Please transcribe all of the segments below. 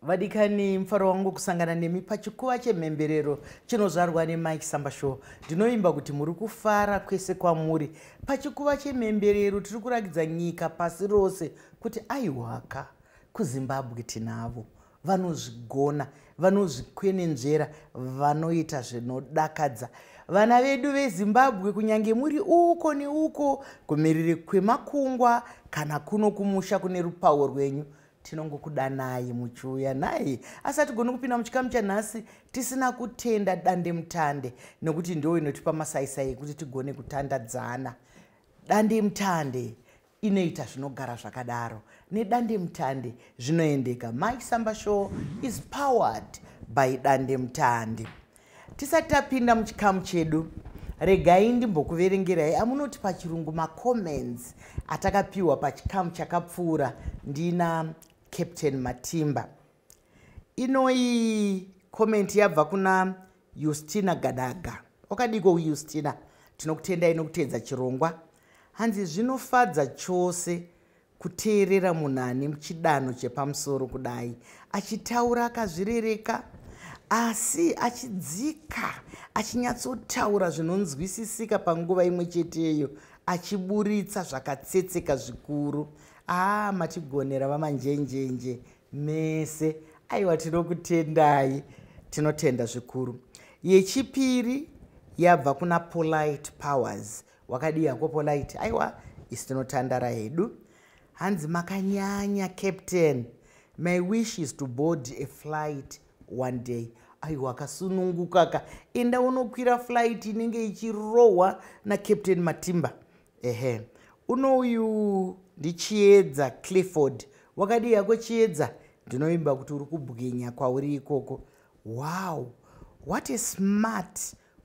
Vadikani, mufaro wangu kusangana nemi pachikuva chemhemberero chinozvarwa neMike Samba Show. Ndinovimba kuti muri kufara kwese kwamuri. Pachikuva chemhemberero tiri kurakidza nyika pasi rose kuti aiwaka, kuZimbabwe tinavo vanozvigona, vanozvikwenenzvera, vanoita zvinodakadza. Vana vedu veZimbabwe, kunyange muri uko neuko kumiriri kwemakungwa kana kuno kumusha kune rupawo rwenyu, tinongokudanai muchiuya nai. Asi hatigoni kupinda muchikamu chanhasi tisina kutenda dande mutande, nekuti ndo inotipa masaisai ekuti tigone kutandadzana. Dande mutande inoita zvinogara zvakadaro, nedande mutande zvinoendeka. Mike Samba Show is powered by dande mutande. Tisati tapinda muchikamu chedu, regai ndimbokuverengerai amunoti pachirungu macomments atakapiwa pachikamu chakapfuura ndina Captain Matimba. Inoyi comment yabva kuna Justina Gadaga. Wakadiko Justina? Tinokutendai nokuteedza chirongwa. Hanzi zvinofadza chose kuteerera munhu ane chidanho chepamusoro kudai achitaura akazvirereka, asi achidzika, achinyatsotaura zvinonzwisisika, panguva imwe cheteyo achiburitsa zvakatsetseka zvikuru. Aa, matigonera vamanjenjenje mese. Aiwa, tinokutendai, tinotenda zvikuru. Yechipiri yabva kuna Polite Powers. Wakadii hako Polite? Aiwa, isi tinotandara hedu. Hanzi makanyanya Captain, my wish is to board a flight one day. Aiwa, akasununguka ka, enda unokwira flight inenge ichirohwa naCaptain Matimba. Ehe, unouyu ndiChiedza Clifford. Wakadii hako Chiedza? Ndinovimba kuti uri kubwinya kwauri ikoko. Wow, what a smart,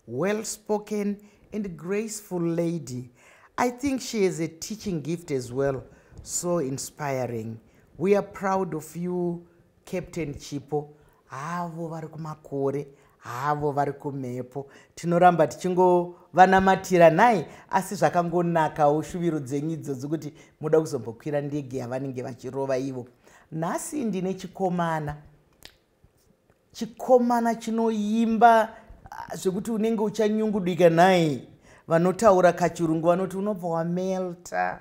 well spoken and graceful lady. I think she has a teaching gift as well. So inspiring. We are proud of you, Captain Chipo. Havo vari kumakore, havo vari kumhepo, tinoramba tichingovanamatira nhai. Asi zvakangonakawo shuviro dzenyu idzodzo kuti muda kuzombokwira ndege yavanenge vachirova ivo. Nhasi ndine chikomana, chikomana chinoimba zvekuti unenge uchanyungudika nhai. Vanotaura kachirungu vanoti unobva wamelta.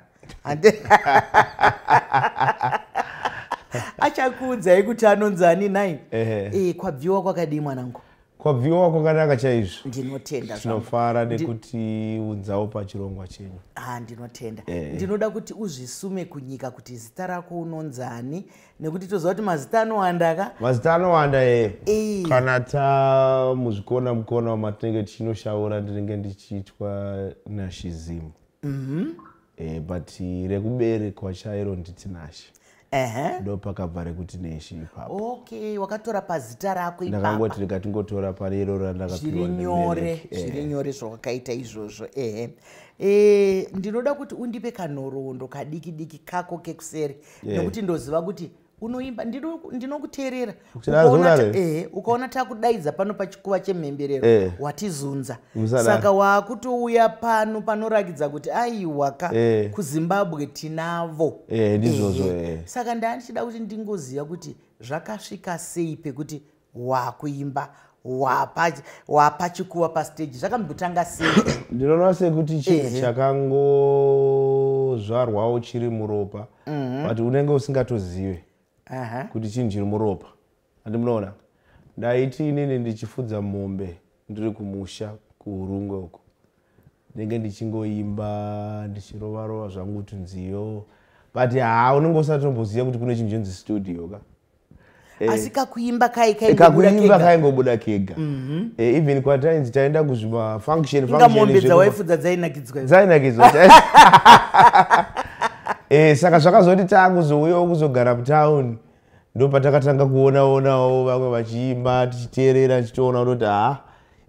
Achakuudzai kuti anonzani nhai. Kwabviwa kwakadii mwanangu? Kwabviwa kwakanaka chaizvo. Ndinotenda. Tinofara nekuti unzawo pachirongwa chenyu. Ha, ndinotenda. Ndinoda kuti uzvisume kunyika kuti zita rako unonzani, nekuti toziva kuti mazita anowanda ka. Mazita anowanda e. Kana ta muzvikona mukona matinenge tichinoshaura, ndinenge ndichiitwa Nashizimu. But rekuberekwa chairo ndiTinashe. Ndo pakabva rekuti Neshi ipapo. Okay, wakatora pazita rako. Ndakangoti ndikatingotora pane iro randakapiwa. Zviri nyore, zviri nyore zvawakaita izvozvo. Ehe, ndinoda kuti undipe kanhoroondo kadiki diki kako kekuseri, nekuti ndoziva kuti unoimba, ndinokuteerera. Ukaona takudaidza pano pachikuva chemhemberero, watizunza, saka waakutouya pano panorakidza kuti aiwaka, kuZimbabwe tinavo. Ndizvozvo. Saka ndaa ndichida kuti ndingoziva kuti zvakasvika sei pekuti wakuimba, wapa chikuva pastage, zvakambotanga sei? Ndinoona sekuti chinhu chakangozvarwawo chiri muropa, but unenge usingatozive kuti chinhu chiri muropa. Handi munoona, ndaiti inini ndichifudza mombe ndiri kumusha kuUrungwe uko, ndinenge ndichingoimba, ndichirova rova zvangu tunziyo, but haa, unenge usatomboziva kuti kune chinhu chinonzi studio ka. Asi kakuimba kai kakuimba kaingobuda kega. Even kwatainzi taenda kuzvimafunction. Inga mombe dzawaifudza dzainakidzwa. Dzainakidzwa. Saka zvakazoti taakuzouyawo kuzogara mutauni, ndo patakatanga kuonaonawo vamwe vachiimba, tichiteerera, tichitoona kutoti ha,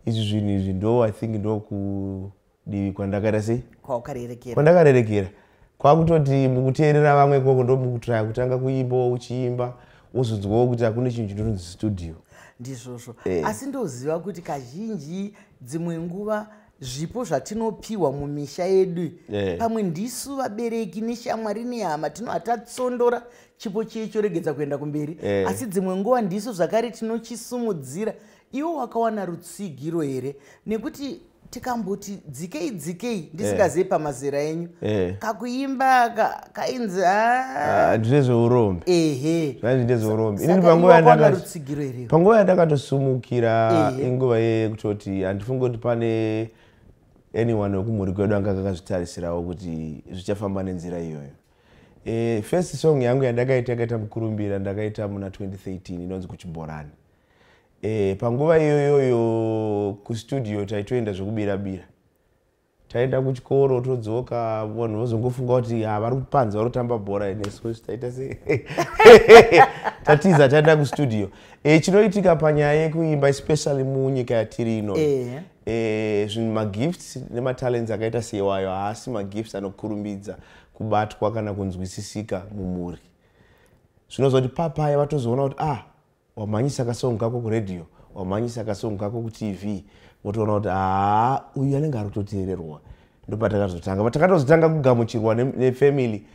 izvi zvinhu izvi ndo, I think ndo kudivi kwandakaita sei. Kwaukarerekera. Kwandakarerekera, kwakutoti mukuteerera vamwe ikoko ndo mukutraya kutanga kuimbawo, uchiimba wozonzwawo kuti hakune chinhu chinonzi studio. Ndizvozvo. Asi ndoziva kuti kazhinji dzimwe nguva zvipo zvatinopiwa mumisha yedu, pamwe ndisu vabereki neshamwari nehama tinobva tatsondora. Chipo chiye choregedza kuenda kumberi. Asi dzimwe nguva ndisu zvakare tinochisumudzira. Iwo wakawana rutsigiro here? Nekuti tikamboti dzikei dzikei, ndisingazivi pamazera enyu, kakuimba kainzi Ah, ndezveurombe. Zvanzi ndezveurombe. Saka Inini iwe panguva wakawana yandakati rutsigiro here? Panguva yandakatosumukira, inguva yekutoti handifungi kuti pane anyone wekumhuri kwedu anga akazvitarisirawo kuti zvichafamba nenzira iyoyo. First song yangu yandakaita yakaita mukurumbira ndakaita muna 2013, inonzi "Kuchibhorani". Panguva iyoyoyo kustudio taitoenda zvekubira-bira, taenda kuchikoro todzoka, vanhu vozongofunga kuti ha, vari kupanza, vari kutamba bhora, nesu taita sei, tatiza, taenda kustudio. Chinoitika panyaya yekuimba, especially munyika yatiri ino, zvinhu, magifts nematalents akaita seiwayo haasi magifts anokurumbidza kubatwa kana kunzwisisika mumhuri. Zvinozva kuti papaya vatozoona kuti, ah, wamhanyisa kasong kako kuredhiyo, wamhanyisa kasong kako kuTV, votoona kuti haa, uyu anenge ari kutoteererwa. Ndopatakazotanga, patakatozotanga kugamuchirwa nefamily,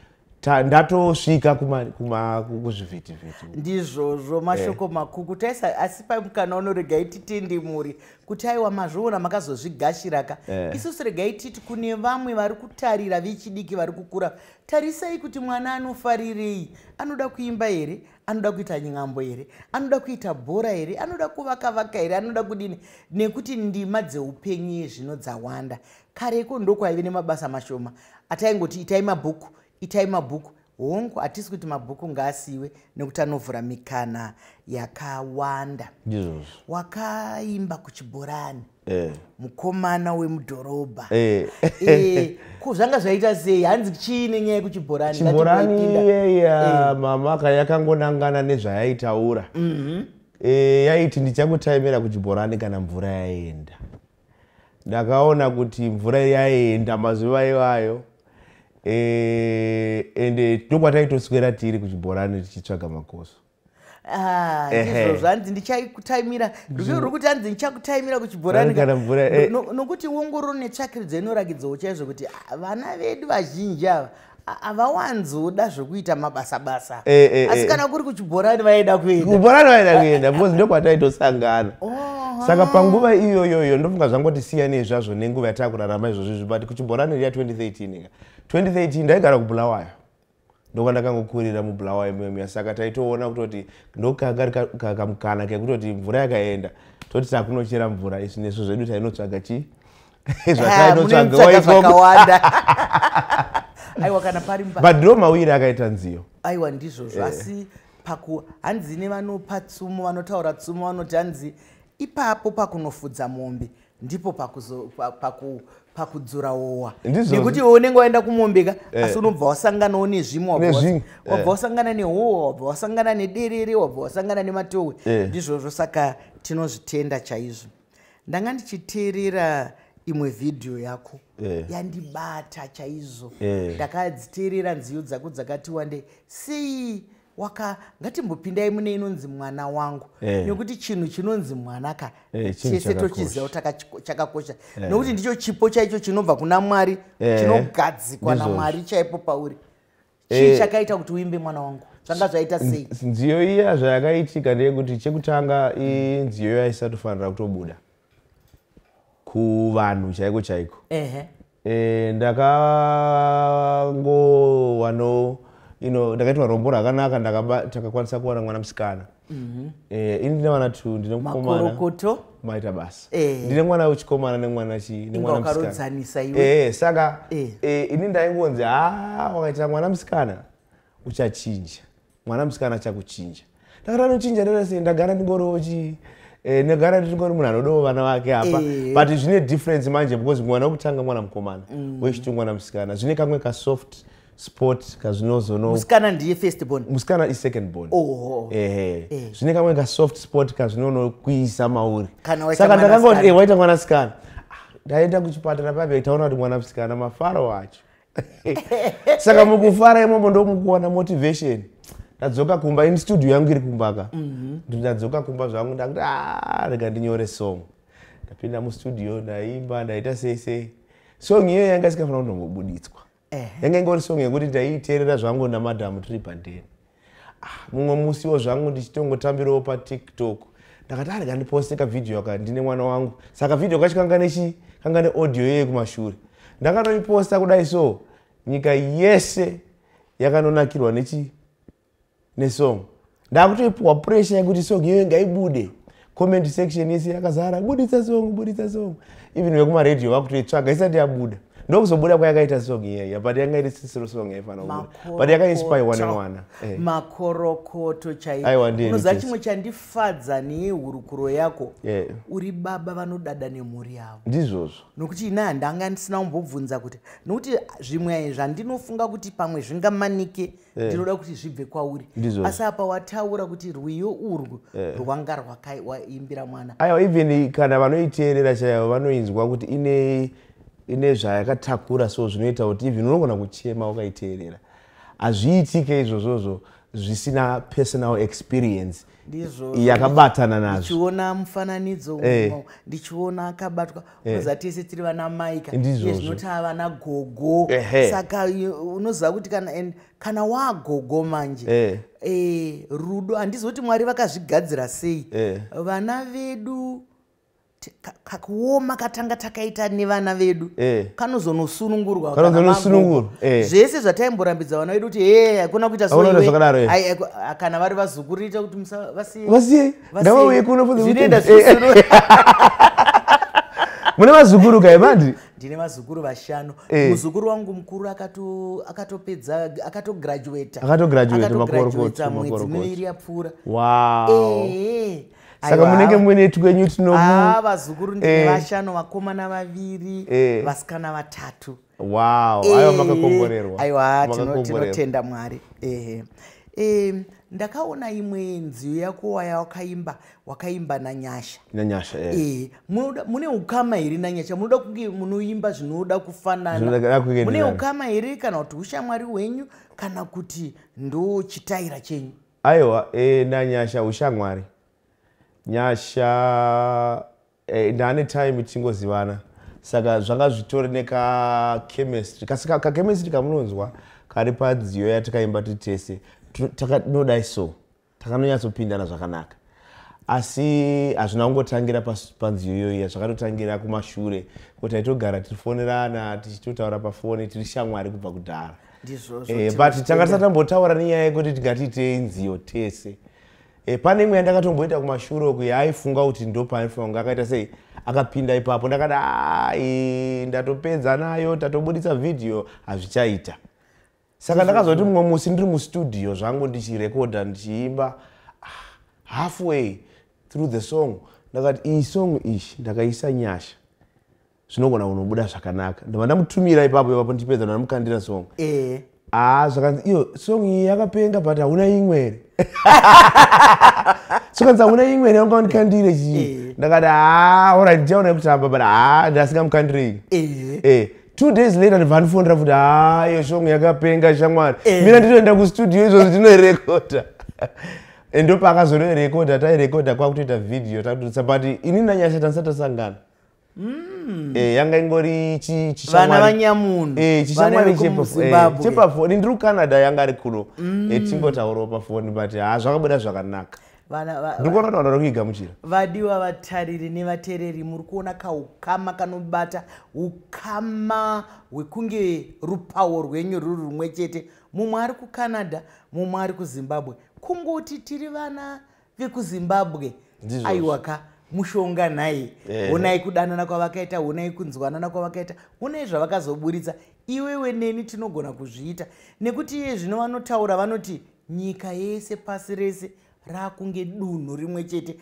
ndatosvika kuzvivhitivhiti. Ndizvozvo, mashoko makuku taisa. Asi pamukana uno regai titende mhuri kuti aiwa, mazviona, makazozvigashiraka. Isusu regai titi kune vamwe vari kutarira, vechidiki vari kukura, tarisai kuti mwana anofarirei. Anoda kuimba here? Anoda kuita nyambo here? Anoda kuita bhora here? Anoda kuvaka vaka here? Anoda kudini? Nekuti ndima dzeupenyu yezvino dzawanda. Kareko ndokwaive nemabasa mashoma ataingoti itai mabhuku, itai mabhuku. Hongu, hatisi kuti mabhuku ngaasiyiwe, nekuti anovhura mikana yakawanda. Ndizvozvo. Wakaimba "Kuchibhorani", mukomana wemudhorobha. Ko zvanga zvaita sei? Hanzi chii nenyaya yekuchibhorani? Chibhorani Ngatimboipinda. Iyeya mama yakangonangana nezvayaitaura. Yaiti ndichakutaimira kuchibhorani kana mvura yaenda. Ndakaona kuti mvura yaenda mazuva iwayo, ende ndokwataitoswera tiri kuchibhorani tichitsvaga makoso. Ah, ndizvozvo. Hanzi ndichakutaimira, ruri kuti hanzi ndichakutaimira kuchibhorani Kana mvura, Nokuti ongororo netsvakiridzo inorakidzawo chaizvo kuti, ah, vana vedu vazhinji ava havawanzoda zvokuita mabasa basa, asi kana kuri kuchibhorani vaida kuenda. Kubhorani vaida kuenda because ndokwataitosangana. Saka panguva iyoyoyo ndofunga zvangoti siyanei zvazvo nenguva yatakurarama izvozvizvi, but kuchibhorani riya 2013 ka, 2013 ndaigara kuBulawayo, ndokwandakangokurira muBulawayo muyomuya. Saka taitoona kutoti ndokanga kamukana kekutoti mvura yakaenda, toti takunochera mvura. Isu nesu zvedu tainotsvaga chi Ah, zvatainotsvaga munotsvaga ikoko. Zvakawanda. Aiwa, kana pari But ndo mawiri akaita nziyo. Aiwa, ndizvozvo. Asi paku hanzi nevanopa tsumo, vanotaura tsumo, vanoti hanzi ipapo pakunofudza mombe ndipo pakudzura howa. Ndizvozvo. Nekuti iwe unenge waenda kumombe ka, asi unobva wasanganawo nezvimwe, Nezvimwe, wabva wasangana nehowa, wabva wasangana nederere, wabva wasangana nematowe. Ndizvozvo. Saka tinozvitenda chaizvo. Ndanga ndichiteerera imwe vhidhiyo yako, yandibata chaizvo. Ndakadziteerera nziyo dzako dzakati wande sei. Waka ngatimbopindai mune inonzi "Mwana Wangu", nekuti chinhu chinonzi mwana ka, Chinhu tese chakakosha. tochiziva kuti chakakosha, nekuti ndicho chipo chaicho chinobva kuna Mwari, chinogadzikwa naMwari chaipo pauri. Chii chakaita kuti uimbe "Mwana Wangu"? Zvanga zvaita sei? Nziyo iya zvayakaitika ndeyekuti, chekutanga, inziyo yaisatofanira kutobuda kuvanhu chaiko chaiko. Ndakangowano ndakaitwa rombo rakanaka, takakwanisa kuwana mwana musikana. Ini ndine vana two, ndine mukomana. Makorokoto. Maita basa. Ndine mwana wechikomana nemwana chi Inga nemwana musikana. wakarodzanisa iwe. Saka ini ndaingonzi, ha, wakaita mwana musikana uchachinja, mwana musikana achakuchinja. Ndakati anochinja ndada sei? Ndagara ndingoriwo chi ndagara ndingori munhu anodawo vana vake apa. But zvine difference manje because mwana wekutanga mwana mukomana, wechitwo mwana musikana, zvine kamwe kasoft spot kazvinozono. Musikana ndiye first born? Musikana isecond born. Oho. Ehe, zvine kamwe kasoft spot kazvinonokuisa mauri. Kana waita Saka ndakangoti mwanasikana. Waita mwanasikana. Ah, ndaenda kuchipatara pape, taona kuti mwana musikana, mafaro acho. Saka mukufara imomo ndomukuwana motivation. Ndadzoka kumba, ini studio yangu iri kumba ka. Ndadzoka kumba zvangu, ndakuti, "Ah, rega ndinyore song." Ndapinda mustudio, ndaimba, ndaita sei sei. Song iyoyo yanga isingafanira kundombobuditswa. Yanga ingori song yekuti ndaiiteerera zvangu namadhamu tiri padheni. Mumwe musiwo zvangu ndichitongotambirawo paTikTok, ndakati arega ndiposte kavhidhiyo aka ndine mwana wangu. Saka vhidhiyo kacho kanga nechi kanga neaudio yeye kumashure. Ndakatoiposta kudai, so nyika yese yakanonakirwa nechi nesong. Ndakutoipiwa pressure yekuti song iyoyo ngaibude. Comment section yese yakazara, "Buditsa song, buditsa song." Even vekumaredhiyo vakutoitsvaga isati yabuda. Ndokuzobuda kwayakaita song iyaya, but yanga iri sisiro song yaifanira kubuda, but yakainspirewa nemwana. Makorokoto. Aiwa, Chaivo. ndiye Unoziva, Chese. chimwe chandifadza nehurukuro yako, uri baba vanodada nemhuri yavo. Ndizvozvo. Nokuti ina handanga ndisina kumbobvunza kuti, nokuti zvimwe zvandinofunga kuti pamwe zvingamanike, ndinoda kuti zvibve kwauri. Ndizvozvo. Asi apa wataura kuti rwiyo urwu rwanga rwakaimbira mwana. Aiwa, even kana vanoiteerera chaivo vanoinzwa kuti ine zvayakatakura, so zvinoita kuti even unogona kuchema ukaiteerera. Hazviitike izvozvozvo zvisina personal experience Ndizvozvo. yakabatana nazvo. Ndichiona mufananidzo, ndichiona akabatwa, unoziva tese tiri vana maika. Ndizvozvo. Zvino tava gogo. Saka unoziva kuti kana wagogo manje, rudo, handizivi kuti Mwari vakazvigadzira sei. Vana vedu, kakuoma katanga takaita nevana vedu kanozonosunungurwa kana Kanozonosunungurwa, magogo. Zvese zvataimborambidza vana vedu kuti, "He, hakuna kuita so Hakuna kuita iwe." zvakadaro, eh. Ai, ai, kana vari vazukuru, ita kuti vasiye. Vasiye. Ngavauye kuno for the Zvinoenda weekend. zvichisunungurwa. Mune vazukuru kai mandi? Ndine vazukuru vashanu. Eh. Muzukuru wangu mukuru akatopedza, akatograduata. Akatograduate, makorokoto, Akatograduata mwedzi makorokoto. miviri yapfuura. Wow. Ehe. Saka Aiwa, munenge muine twenyu tinomu Ah, vazukuru ndine vashanu, vakomana vaviri, vasikana vatatu. Wow, aiwa, makakomborerwa. Aiwa, Makakomborerwa. tinotenda Mwari. Ehe. Ndakaona imwe nziyo yako wayawakaimba, wakaimba naNyasha. Nanyasha, eh. Mune ukama here naNyasha? Munoda kunge munoimba zvinoda kufanana. Zvinoda kuenderana. Mune ukama here, kana kuti ushamwari hwenyu, kana kuti ndo chitaira chenyu? Aiwa, naNyasha ushamwari. Nyasha, ndane time tichingozivana, saka zvanga zvitori nekachemistry, kasi kachemistry kamunonzwa kari panziyo yatakaimba tiri tese, takanodai, so takanonyatsopindana zvakanaka. Asi hazvina kungotangira panziyo iyoyi, zvakatotangira kumashure, kuti taitogara tichifonerana, tichitotaura pafoni, tiri shamwari kubva kudhara. Ndizvozvo. But tanga tisati tambotaura nenyaya yekuti tingatiitei nziyo tese. Pane imwe yandakatomboita kumashure uku yaaifunga kuti ndo paaifunga kunge akaita sei, akapinda ipapo. Ndakati, "Ai, ndatopedza nayo, tatobudisa vhidhiyo, hazvichaita." Saka ndakazoti mumwe musi ndiri mustudio zvangu ndichirekodha, ndichiimba, halfway through the song ndakati, "Iyi song iyi ndakaisa Nyasha, zvinogona kunobuda zvakanaka." Ndobva ndamutumira ipapo ipapo, ndichipedza ndamukandira song. Ah, zvakanzi, "Iyo song iyi yakapenga, but hauna imwe here?" Zvakanzi, "Hauna imwe here wanga undikandire chii?" Ndakati, "Ha, alright, ndichaona kutamba," but ha, ndasingamukandirei. 2 days later ndibva ndifonera futi, "Ha, iyo song yakapenga, shamwari. Mina nditoenda kustudio izvozvo tinoirekodha." Ndopaakazonoirekodha, tairekodha kwakutoita vhidhiyo takutotsa, but ini naNyasha tanisati tasangana. Yanga ingori Vana chishamwari. vanyamunhu. Chishamwari Vana vekumuZimbabwe. chepafoni. Ndiri kuCanada, yanga ari kuno. Tingotaurawo pafoni, but ha, zvakabuda zvakanaka. Ndiri kuona kuti vanhu vari kuigamuchira. Vadiwa vatariri nevateereri, muri kuona kaukama kanobata, ukama hwekunge rupawo rwenyu ruri rumwe chete. Mumwe ari kuCanada, mumwe ari kuZimbabwe. Kungoti tiri vana vekuZimbabwe. Ndizvozvo. Aiwaka, mushonga nhai. Honai kudanana kwavakaita, honai kunzwanana kwavakaita, honai zvavakazoburitsa. Iwewe neni tinogona kuzviita, nekuti iye zvino vanotaura vanoti nyika yese, pasi rese raakunge dunhu rimwe chete.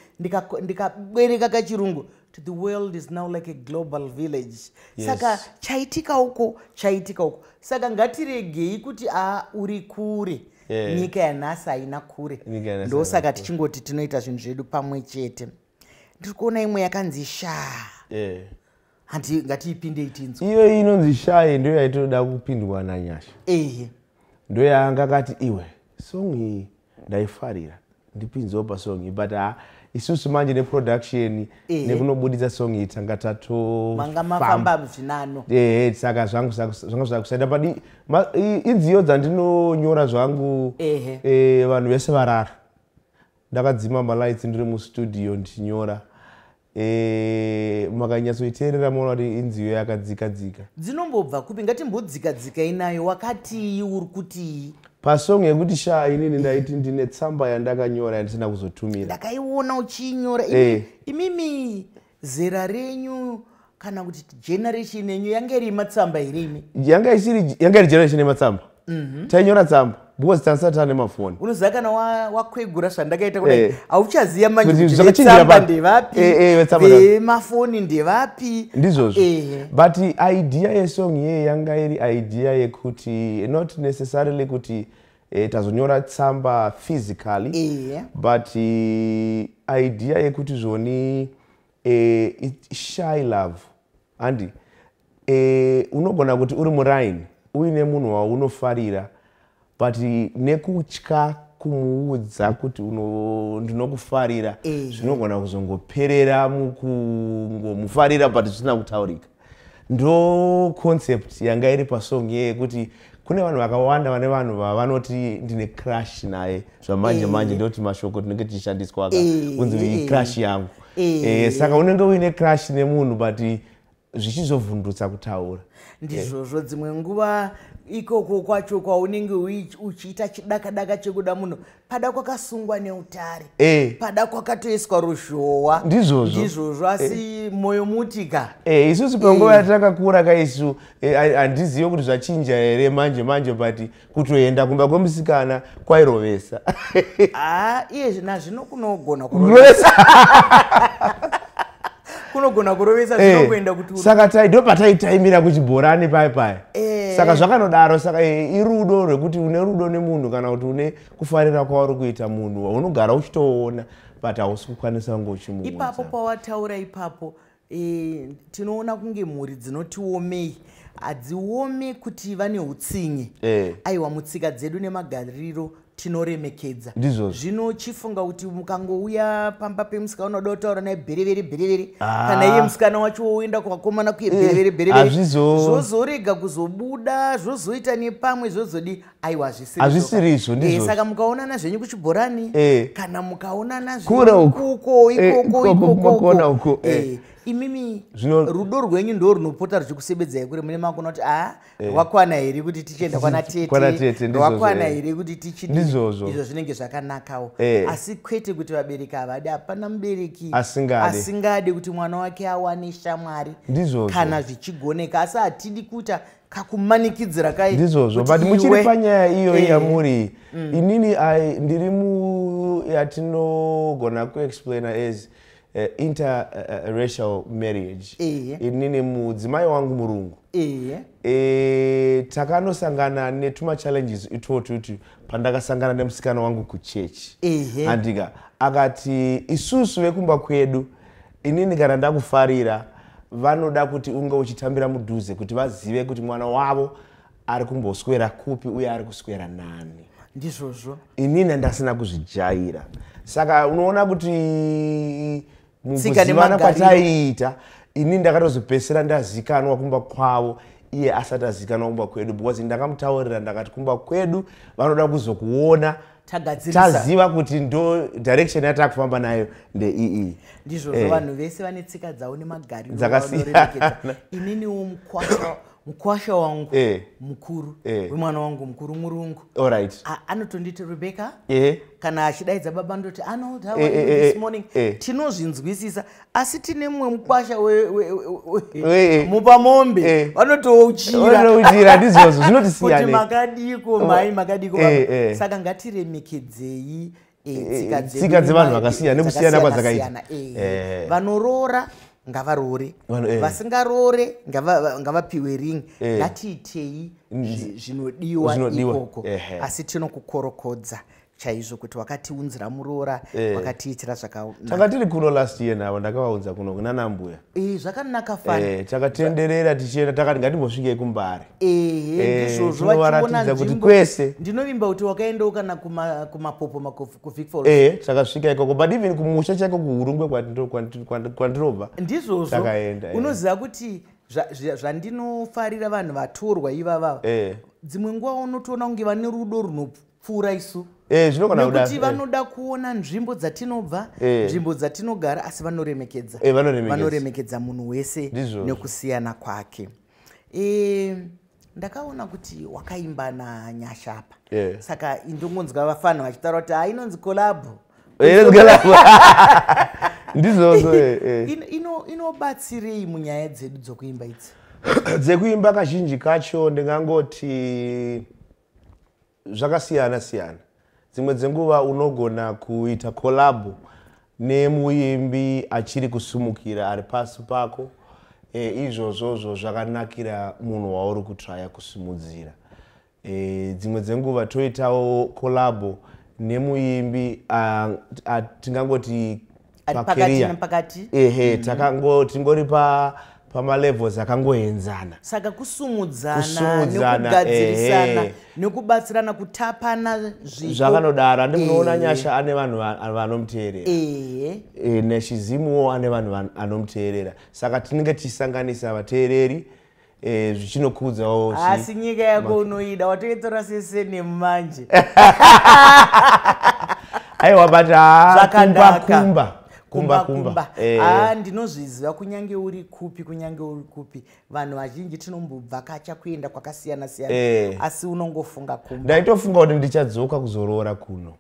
Ndikabereka kachirungu to the world is now like a global village. Saka chaitika uko, chaitika uko. Saka ngatiregei kuti a uri kure. Nyika yanhasi haina kure. Nyika yanhasi Ndosaka haina. tichingoti tinoita zvinhu zvedu pamwe chete. Ndiri kuona imwe yakanzi Shaa. Handi ngatiipindei tinzwa. Iyo inonzi Shai ndiyo yaitoda kupindwa naNyasha. Ndo yaanga akati, "Iwe, song iyi ndaifarira, ndipinzewo pasong iyi." But ha, Isusu manje neproduction nekunobuditsa song iyi tanga Manga mafamba zvinano. Ehe, saka zvangu zvanga zvakusaita, but inziyo dzandinonyora zvangu. Vanhu vese varara, ndakadzima malights, ndiri mustudio ndichinyora. Makanyatsoiteerera maona kuti inziyo yakadzika dzika. Dzinombobva kupi? Ngatimbodzika inayo. Wakatii? Uri kutii? Pasong yekuti "Sha", inini ndaiti ndine tsamba yandakanyora yandisina kuzotumira. Ndakaiona uchiinyora. Imimi zera renyu kana kuti generation yenyu yange iri matsamba here imi? Yanga isiri, yanga iri generation yematsamba. Tainyora tsamba because tanisati tane mafoni. Unoziva kana wakwegura zvandakaita kudai, hauchaziva manje Kuti kuti zvakachinjira vetsamba ndevapi, vetsamba vemafoni ndevapi. Ndizvozvo. But idea yesong iye yanga iri idea yekuti not necessarily kuti tazonyora tsamba physically, but idea yekuti zvoni shy love handi unogona kuti uri muraini uine munhu waunofarira, but nekutya kumuudza kuti ndinokufarira, zvinogona kuzongoperera mukungomufarira but zvisina kutaurika. Ndo concept yanga iri pasong iye, yekuti kune vanhu vakawanda vane vanhu vavanoti ndine crush naye zvamanje manje, ndoti mashoko tinenge tichishandiswa ka, kunzi crush yangu. Saka unenge uine crush nemunhu, but zvichizovhundutsa kutaura. Ndizvozvo, dzimwe nguva ikoko kwacho kwaunenge uchiita chidakadaka chekuda munhu, pada kwakasungwa neutare, pada kwakatoiswa ruzhowa. Ndizvozvo. Ndizvozvo, asi mwoyo mutika. Isusu panguva yatakakura kaisu, handizivi kuti zvachinja here manje manje, but kutoenda kumba kwemusikana kwairovesa. Ha, iye nazvino kunogona kurovesa. Kurovesa. Kunogona kurovesa zvinokuenda kuti Saka ndo pataitaimira kuchibhorani pai pai. Saka zvakanodaro. Saka irudo rwekuti une rudo nemunhu kana kuti une kufarira kwauri kuita munhu waunogara uchitoona, but hausi kukwanisa kunge uchimuudza. Ipapo pawataura ipapo, tinoona kunge mhuri dzinotiomei, hadziome kuti vane utsinye. Aiwa, mutsika dzedu nemagariro tinoremekedza. Ndizvozvo. Zvino chifunga kuti mukangouya pamba pemusikana unoda kutaura naye, bherevere bherevere, Ah. kana iye musikana wacho woenda kuvakomana kuye, bherevere bherevere, zvozorega kuzobuda, zvozoita nepamwe, zvozodi, aiwa, hazvisiri. Hazvisirizvo, ndizvozvo. Saka mukaonana zvenyu kuchibhorani, kana mukaonana Kure uko. uko, ikoko, ikoko, ikoko kumakona uko. uko, Imimi rudo rwenyu ndo runopota ruchikusebedzai kure, mune makona kuti a rwakwana here kuti tichienda kwana Kwana tete, tete, ndizvozvo, rwakwana here kuti tichidi? Ndizvozvo. Izvo zvinenge zvakanakawo. Asi kwete kuti vabereki havadi. Hapana mubereki Asingadi. asingadi kuti mwana wake awane shamwari Ndizvozvo. kana zvichigoneka, asi hatidi kuita kakumanikidzira kai Ndizvozvo. kuti But muchiri panyaya iyoyi yamuri, inini ndiri mu yatinogona kuexplaina as interracial marriage. Inini mudzimai wangu murungu. Takanosangana netuma challenges itwotuti pandakasangana nemusikana wangu kuchechi. Andika akati isusu vekumba kwedu, inini kana ndakufarira, vanoda kuti unge uchitambira mudhuze kuti vazive kuti mwana wavo ari kumboswera kupi uye ari kuswera nani. Ndizvozvo. Inini ndasina kuzvijaira, saka unoona kuti Tsika mukuzivana nemagariro. kwataiita, ini ndakatozopedzisira ndazikanwa kumba kwavo iye asati azikanwa kumba kwedu, because ndakamutaurira ndakati kumba kwedu vanoda kuzokuona Tagadzirisa. taziva kuti ndo direction yatakufamba nayo ndeiyi. Ndizvozvo. Vanhu vese vane tsika dzavo nemagariro Dzakasiyana. avanoremekedza. Ininiwo mukwasha wangu mukuru wemwana wangu mukuru murungu. Anotonditi Rebecca. Kana achidaidza baba ndoti Arnold, how are you this morning? Tinozvinzwisisa, asi tine mumwe mukwasha mupamombe, vanotouchira. Vanotouchira, ndizvozvo. Kuti Zvinotisiyane. makadiko mai, makadiko baba? Saka ngatiremekedzei tsika dzedu Tsika dzevanhu vakasiyana, nekusiyana kwadzakaita. Dzakasiyana-siyana. Vanoroora ngavaroore, vasingaroore ngavapiwe ring. Ngatiitei zvinodiwa Zvinodiwa. ikoko. Asi tinokukorokodza. Chaizvo kuti wakatiunzira muroora, wakatiitira zvakanaka. Tanga tiri kuno last year navo, ndakavaunza kuno kuna nambuya. Zvakanaka fani. Takatenderera tichienda, takati ngatimbosvikei kuMbare. Ehe. Ndizvozvo, Tinovaratidza vachiona kuti nzvimbo. Kwese. Ndinovimba kuti wakaendawo kana kuMapopoma, kuVic Falls. Takasvika ikoko, but even kumusha chaiko kuHurungwe kwandirobva. Ndizvozvo. Takaenda. Unoziva kuti zvandinofarira vanhu vatorwa ivavava, dzimwe nguva unotoona kunge vane rudo runopfuura isu, Zvinogona kuda. nekuti vanoda kuona nzvimbo dzatinobva, nzvimbo dzatinogara, asi vanoremekedza. Vanoremekedza. Vanoremekedza munhu wese Ndizvozvo. nekusiyana kwake. Ndakaona kuti wakaimba naNyasha apa. Saka indongonzwa vafana vachitaura kuti ha, inonzi collabo. Ndizvozvo. Inobatsirei munyaya dzedu dzokuimba idzi? Dzekuimba kazhinji kacho ndingangoti zvakasiyana siyana. Dzimwe dzenguva unogona kuita collabo nemuimbi achiri kusumukira ari pasi pako. Izvozvozvo zvakanakira munhu wauri kutraya kusimudzira. Dzimwe dzenguva toitawo collabo nemuimbi tingangoti Ari pakati pacareer. Nepakati. Ehe, takango tingori pamalevels akangoenzana. Saka kusumudzana, Kusumudzana, nekugadzirisana, ehe. nekubatsirana kutapana zvipo. Zvakanodaro, handi munoona Nyasha ane vanhu vanomuteerera. Neshizimuwo ane vanhu anomuteerera, saka tinenge tichisanganisa vateereri, zvichinokudzawo Asi nyika yako unoida, watoitora sesene manje. Aiwa, but haa, kumba. Zvakanaka. Kumba, kumba, kumba. Ah, ndinozviziva, kunyange uri kupi, kunyange uri kupi, vanhu vazhinji tinombobvakacha kuenda kwakasiyana siyana, asi unongofunga kumba. Ndaitofunga kuti ndichadzoka kuzoroora kuno.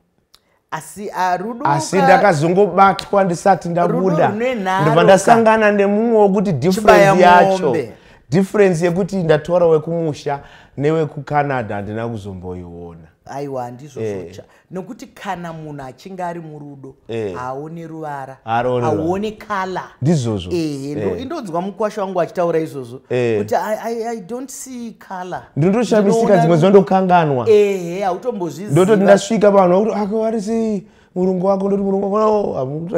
Asi rudo Asi ndakazongobatwa ndisati ndabuda. Rudo rune nharo Ndobva ndasangana nemumwe wokuti Chibaya difference yacho, mombe. difference yekuti ndatora wekumusha newekuCanada, handina kuzomboiona. Aiwa, handizvozvo cha, nokuti kana munhu achinge ari murudo, haaoni ruvara. Haaoni ruvara. Hauoni colour. Ndizvozvo. Ehe, indonzwa mukwasha wangu achitaura izvozvo kuti I don't see colour. Ndinotoshamisika, Ndinoona dzimwe zuva ndokanganwa. Ehe, hautombozviziva. Ndototi ndasvika pavanhu vakuti ake vari sei murungu wako, ndoti murungu wako, oh,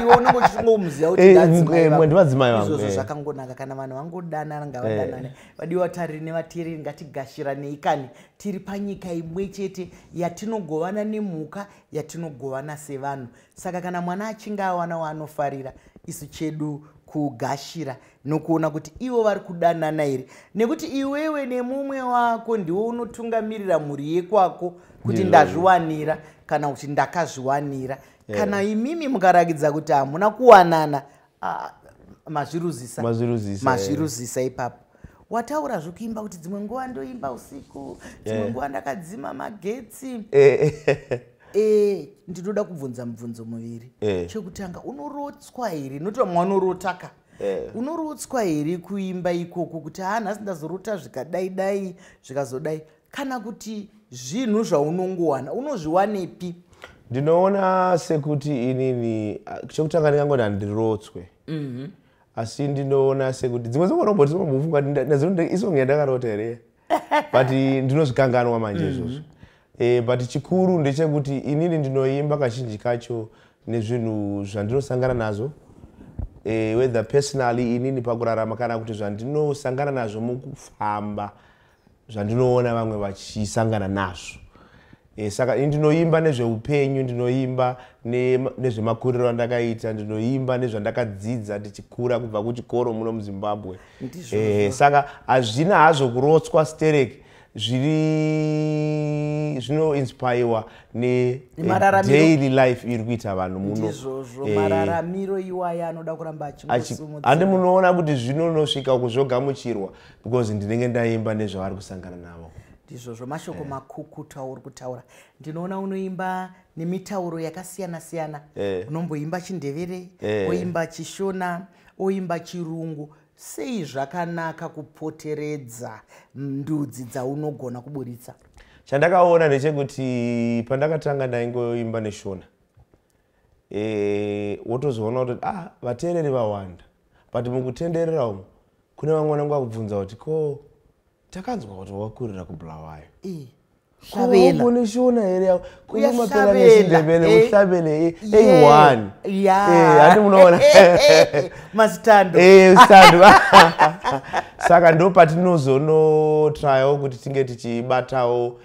Iwe unenge uchingomuziva kuti ndadzimai vangu. Ndivadzimai vangu. Izvozvo zvakangonaka kana vanhu vangodanana, ngavadanane. Vadiwa tariri nevateereri, ngatigashiranei kani. Tiri panyika imwe chete yatinogovana nemhuka, yatinogovana sevanhu. Saka kana mwana achinge awana waanofarira, isu chedu kugashira nokuona kuti ivo vari kudanana here, nekuti iwewe nemumwe wako ndiwo unotungamirira mhuri yekwako kuti ndazviwanira kana kuti ndakazviwanira. Kana imimi mukarakidza kuti hamuna kuwanana, ah, mazviruzisa. Mazviruzisa. Mazviruzisa ipapo. Wataura zvokuimba kuti dzimwe nguva ndoimba usiku, dzimwe nguva ndakadzima magetsi. Ndinoda kubvunza mubvunzo muviri. Chekutanga, unorotswa here? Noti vamwe vanorotaka. Unorotswa here kuimba ikoko kuti ha, nhasi ndazorota zvikadai dai, zvikazodai, kana kuti zvinhu zvaunongowana, unozviwanepi? Ndinoona sekuti inini, chekutanga ndingangoti handirotswe, asi ndinoona sekuti dzimwe dzingoroboti dzinombofunga kuti isong yandakarota here, but ndinozvikanganwa manje izvozvo. But chikuru ndechekuti inini ndinoimba kazhinji kacho nezvinhu zvandinosangana nazvo, whether personally inini pakurarama kana kuti zvandinosangana nazvo mukufamba, zvandinoona vamwe vachisangana nazvo. Saka ini ndinoimba nezveupenyu, ndinoimba nezvemakuriro andakaita, ndinoimba nezvandakadzidza ndichikura kubva kuchikoro muno muZimbabwe. Ndizvozvo. Saka hazvina hazvo kurotswa sterek, zviri zvinoinspirewa Nemararamiro. nedaily life iri kuita vanhu muno. Ndizvozvo, mararamiro iwaya anoda kuramba achingosimudzira. Handi munoona kuti zvinonosvika kuzvogamuchirwa because ndinenge ndaimba nezvavari kusangana navo. Ndizvozvo, mashoko makukutu auri kutaura. Ndinoona unoimba nemitauro yakasiyana siyana. Unomboimba chiNdevere, oimba chiShona, oimba Chirungu. Sei zvakanaka kupoteredza ndudzi dzaunogona kuburitsa? Chandakaona ndechekuti pandakatanga ndaingoimba neShona, wotozoona kuti ah, vateereri vawanda, but mukutenderera umu kune vamwe vanenge vakubvunza kuti ko takanzwa kuti wakurira kuBulawayo. Hlabela. Ugone shona here, khuluma phela Uyahlabela, ngesiNdebele, eh. uhlabele eyi-one. Handi munoona. Masitando. Sitando. Saka ndo patinozonotrayawo kuti tinge tichibatawo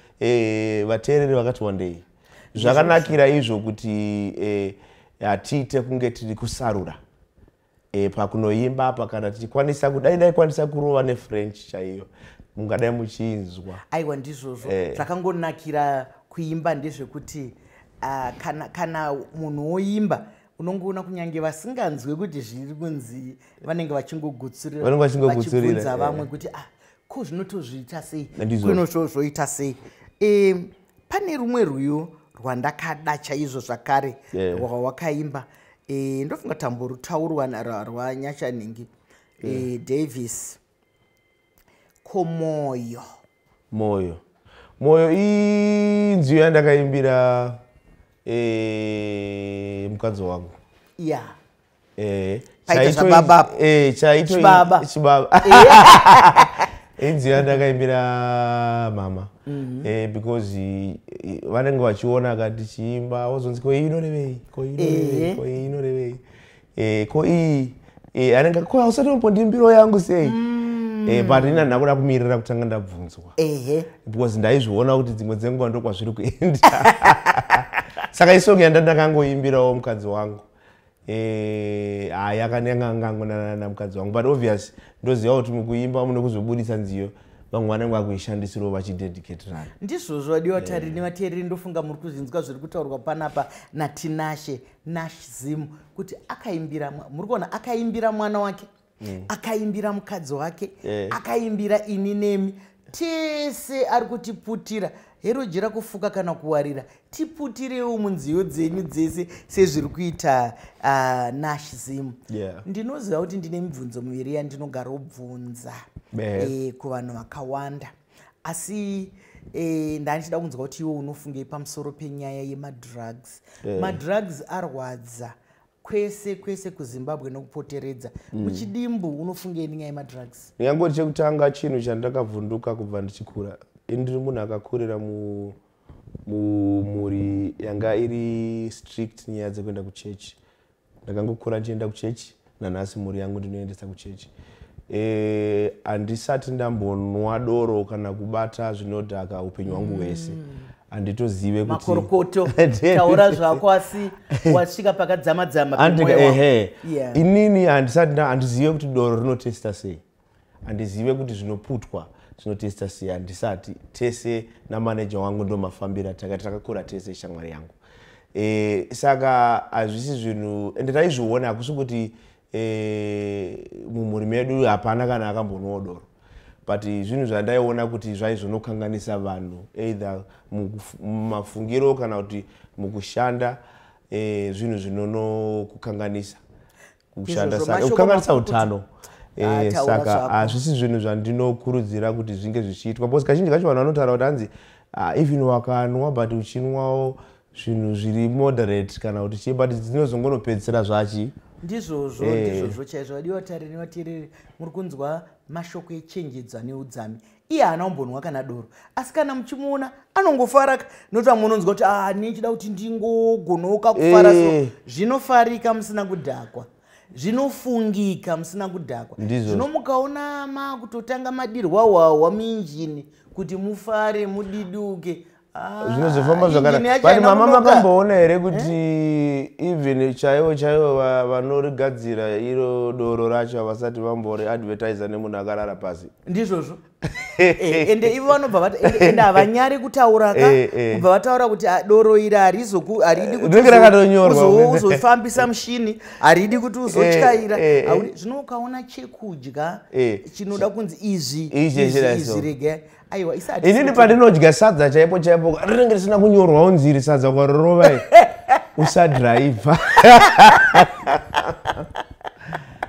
vateereri vakati wandei. Zvakanakira izvo kuti hatiite kunge tiri kusarura pakunoimba apa. Kana tichikwanisa kudai, ndaikwanisa kurova neFrench chaiyo, mungadai muchiinzwa. Aiwa, ndizvozvo. Zvakangonakira kuimba ndezvekuti kana munhu woimba, unongoona kunyange vasinganzwe kuti zviri kunzi, vanenge vachingogutsurira. Vanenge vachingogutsurira, vachibvunza vamwe kuti, "Ah, ko zvinotozviita sei?" Ndizvozvo. Kunotozvoita sei? Pane rumwe rwiyo rwandakada chaizvo zvakare rwawakaimba, ndofunga tamborutaurwa rwaNyashanhingi Davis, komoyo. Moyo, moyo inziyo yandakaimbira mukadzi wangu. Paita zvababa apo. Chaito Chibaba. Chibaba. Inziyo yandakaimbira mama, because vanenge vachiona kati chiimba, wozonzi, "Ko iyi inorevei? Ko iyi inorevei? Ko iyi inorevei? Ko iyi?" Anenge, "Ko hausati wambondiimbirawo yangu sei?" But ini handina kuda kumirira kutanga ndabvunzwa, because ndaizviona kuti dzimwe dzenguva ndokwazviri kuenda. Saka isong yandandakangoimbirawo mukadzi wangu. Hayi, yakanyangangonana namukadzi wangu, but obvious ndoziva kuti mukuimba mune kuzobudisa nziyo, vamwe vanenge vakuishandisirawo vachidedicatirana. Ndizvozvo, vadiwa tariri nevateereri, ndofunga muri kuzvinzwa zviri kutaurwa panapa naTinashe Nash Zim, kuti akaimbira muri kuona, akaimbira mwana wake, akaimbira mukadzi wake, akaimbira ini nemi tese. Ari kutiputira herojera kufuka kana kuwarira, tiputirewo munziyo dzenyu dzese sezviri kuita Nash Zim. Ndinoziva kuti ndine mibvunzo miviri yandinogarobvunza kuvanhu vakawanda, asi ndandichida kunzwa kuti iwe unofungei pamusoro penyaya yemadrugs. Madrugs arwadza kwese kwese kuZimbabwe nokupoteredza. Muchidimbu, unofungei nenyaya yemadrugs? Ndingangoti chekutanga, chinhu chandakavhunduka kubva ndichikura, ini ndiri munhu akakurira mumhuri yanga iri strict nyaya dzekuenda kuchechi. Ndakangokura ndichienda kuchechi, nanhasi mhuri yangu ndinoendesa kuchechi. Handisati ndambonwa doro kana kubata zvinodhaka upenyu hwangu hwese. Handitozive kuti Makorokoto, taura zvako, asi wasvika pakadzama-dzama Andika pemwoyo wako. Ehe. Inini handisati handizive kuti doro rinotesta sei, handizive kuti zvinoputwa zvinotesta sei, handisati. Tese namaneja wangu ndomafambira takati, takakura tese, shamwari yangu. Saka hazvisi zvinhu, ende taizviona, hakusi kuti mumhuri medu hapana kana akambonwawo doro, but zvinhu zvandaiona kuti zvaizonokanganisa vanhu either mumafungiro kana kuti mukushanda, zvinhu zvinonokukanganisa kushanda. Izvozvo, Saka mashoko kukanganisa makukutu. utano. Taura Saka zvako. hazvisi zvinhu zvandinokurudzira kuti zvinge zvichiitwa, because kazhinji kacho vanhu vanotaura kuti hanzi, even wakanwa, but uchinwawo zvinhu zviri moderate kana kuti chii, but dzinozongonopedzisira zvachi Ndizvozvo. Ndizvozvo chaizvo. Vadiwa tariri nevateereri, muri kunzwa mashoko echenjedzo ane udzami. Iye haana kumbonwa kana doro, asi kana muchimuona anongofaraka, nokuti vamwe unonzwa kuti, "Ah, ndichida kuti ndingogonoka kufara." So zvinofarika musina kudhakwa, zvinofungika musina kudhakwa. Ndizvozvo. Zvino mukaona makutotanga madirwa hwahwa muinjini kuti mufare, mudiduke, ah, zvinozofamba injini zvakanaka. yacho But haina mama, kunoka. makamboona here kuti even chaivo chaivo vanorigadzira iro doro racho havasati vamboriadvertisa nemunhu akarara pasi? Ndizvozvo. Ende ivo vanobva ende havanyari kutaura ka, kubva vataura kuti, "Ah, doro iri haridi kuti Rinenge rakatonyorwa. uzofambisa mushini, haridi kuti uzotyaira." Zvino ukaona chekudya chinoda kunzi izvi Izvi izvi chidai izvi so. rega, aiwa, isi Inini pandinodya sadza chaipo chaipo, rinenge risina kunyorwa unzi iri sadza ukarorova usadhiraivha,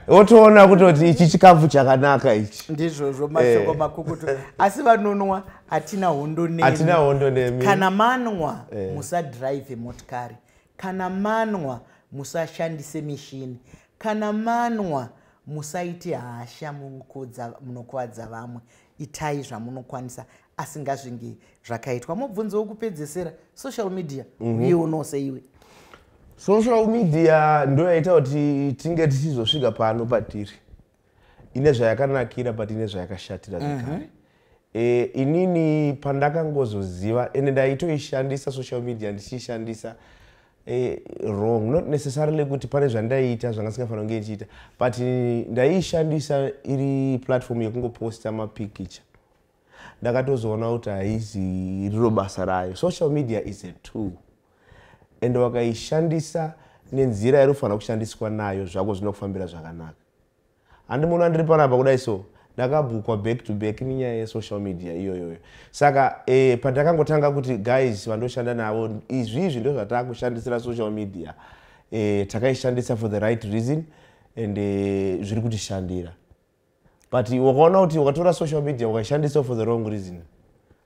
wotoona kutoti ichi chikafu chakanaka ichi. Ndizvozvo, mashoko makukutu. Asi vanonwa, hatina hondo nemi. Hatina hondo nemi. Kana manwa, musadhiraivhe motikari. Kana manwa, musashandise mishini. Kana manwa, musaite hasha, munokuvadza vamwe. Itai zvamunokwanisa. Asi ngazvinge zvakaitwa. Mubvunzo wokupedzesera, social media uionawo seiwe? Social media ndo yaita kuti tinge tichizosvika pano patiri. Ine zvayakanakira, but ine zvayakashatira zvekare. Inini pandakangozoziva, ende ndaitoishandisa social media, ndichiishandisa wrong, not necessarily kuti pane zvandaiita zvanga singafanira kunge ndichiita, but ndaiishandisa iri platform yekungoposta mapikicha. Ndakatozoona kuti haizi riro basa rayo. Social media is a tool, ende wakaishandisa nenzira yainofanira kushandiswa nayo, zvako zvinokufambira zvakanaka. Handi muno andiri panapa kudai, so ndakabhukwa back to back nenyaya yesocial media iyoyoyo. Saka pandakangotanga kuti, "Guys vandoshanda navo, izvizvi ndo zvataakushandisira social media," takaishandisa for the right reason and zviri kutishandira. But wakaona kuti wakatora social media ukaishandisa for the wrong reason,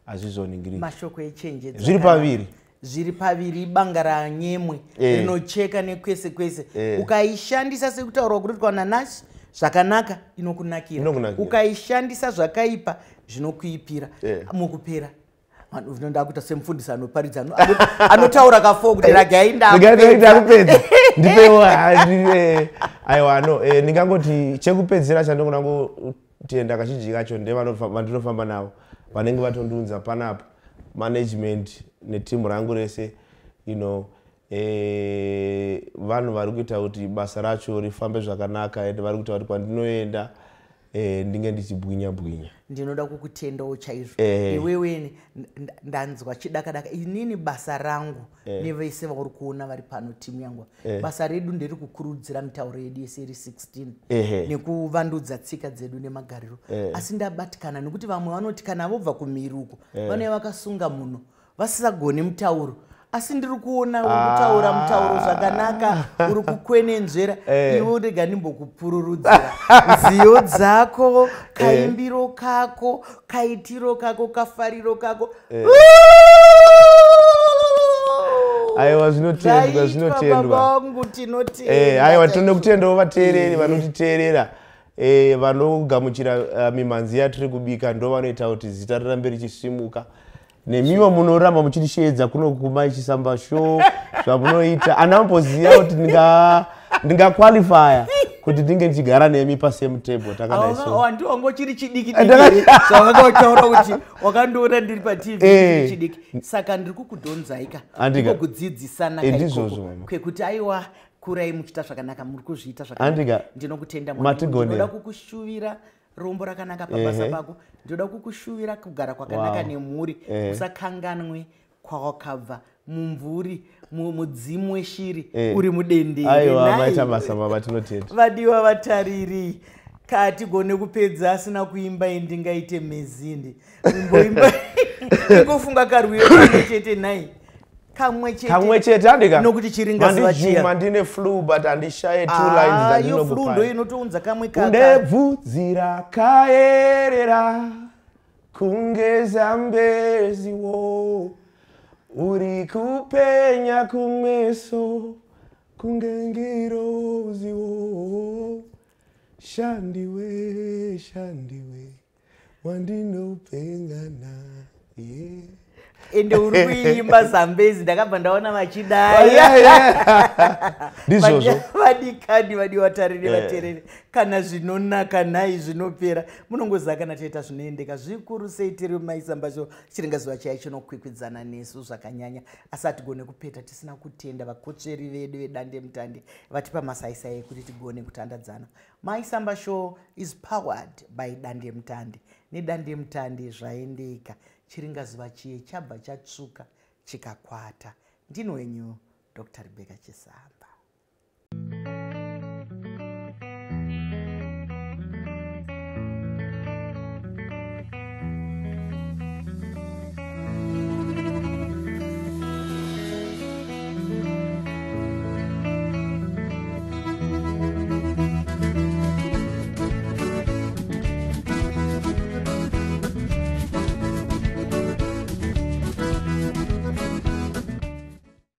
hazvizoningiriki. Mashoko echenjedzo. Zviri paviri. Zviri paviri, ibanga ranyemwe rinocheka nekwese kwese. Ukaishandisa sekutaurwa kunoitwa nanasi zvakanaka, inokunakira. Inokunakira. Ukaishandisa zvakaipa, zvinokuipira. Mukupera, vanhu ndakuita semufundisi anoparidza, anotaura kafo kuti ragai ndapedza. Ndakupedza. Ndipewo aiwa, no, ndingangoti chekupedzera chandogona kutenda kazhinji kacho ndevandinofamba navo, vanenge vatondiunza panapa, management netimu rangu rese, vanhu vari kuita kuti basa racho rifambe zvakanaka, ende vari kuita kuti kwandinoenda ndinge ndichibwinya bwinya. Ndinoda kukutendawo chaizvo. Iwewe ndanzwa chidakadaka. Inini basa rangu nevese vauri kuona vari pano, timu yangu, basa redu nderekukurudzira mitauro yedu yese iri 16 nekuvandudza tsika dzedu nemagariro. Asi ndabatikana nekuti vamwe vanoti kana vobva kumhiri uko, vanenge vakasunga munhu vasisagoni mutauro. Asi ndiri kuona uri kutaura mutauro zvakanaka, uri kukwenenzvera. Iwe rega ndimbokupururudzira nziyo dzako, kaimbiro kako, kaitiro kako, kafariro kako. Aiwa, zvinotendwa. Zvaitwa. Zvinotendwa. Baba vangu, tinotenda. Aiwa, tinoda kutendawo vateereri vanotiteerera, vanogamuchira mimhanzi yatiri kubika. Ndo vanoita kuti zita rirambe richisimuka. Nemiwo munoramba muchitisheedza kuno kuMai Chisamba Show, zvamunoita andamboziva kuti ndingaqualifya kuti ndinge ndichigara nemi pasame table takadai so. Wandiwango chiri chidiki diki, zvawanga utaura kuti wakandiona ndiri paTV chiri chidiki. Saka ndiri kukudhonzaika Andika. kudzidzisana Ndizvozvo, mama. kwekuti aiwa, kurai muchiita zvakanaka, muri kuzviita zvakanaka. Andika. Ndinokutenda, mwanangu. Matigonera. Ndinoda kukushuvira rombo rakanaka pabasa pako. Ndinoda kukushuvira kugara kwakanaka nemhuri. Usakanganwe kwawakabva, mumvuri mudzimu weshiri uri mudendere. Aiwa. Nhai. Maita basa, mama, tinotenda. Vadiwa vatariri, katigone kupedza asina kuimba indingaite mezindi umboimba, ingofunga karwiyo kamwe chete nhai, kamwe chete. Kamwe chete, andika. Nokuti chiringazuva Mandijuma chiya. ndine flu, but handishaye two lines Ah, iyo flu ndo dzandinokupai. inotounza kamwe kaka. Undebvudzi rakayerera kunge Zambeziwo, uri kupenya kumeso kunge ngiroziwo, shandiwe, shandiwe, wandinopenga naye. Ende uri kuimba Zambezi, ndakabva ndaona vachidai. Ndizvozvo. Vadikani, vadiwa tariri, vateereri, kana zvinonaka nhai zvinopera. Munongoziva kana toita zvinoendeka zvikuru sei. Tiri Mai Samba Show, chiringazuva chaicho chinokwikwidzana nesu zvakanyanya. Asi hatigone kupeta tisina kutenda vakotsveri vedu vedande mutande vatipa masaisai ekuti tigone kutandadzana. Mai Samba Show is powered by Dande Mutande. Nedande mutande zvaendeka. Chiringazuva chiye chabva chatsvuka chikakwata. Ndini wenyu Dr Rebecca Chisamba.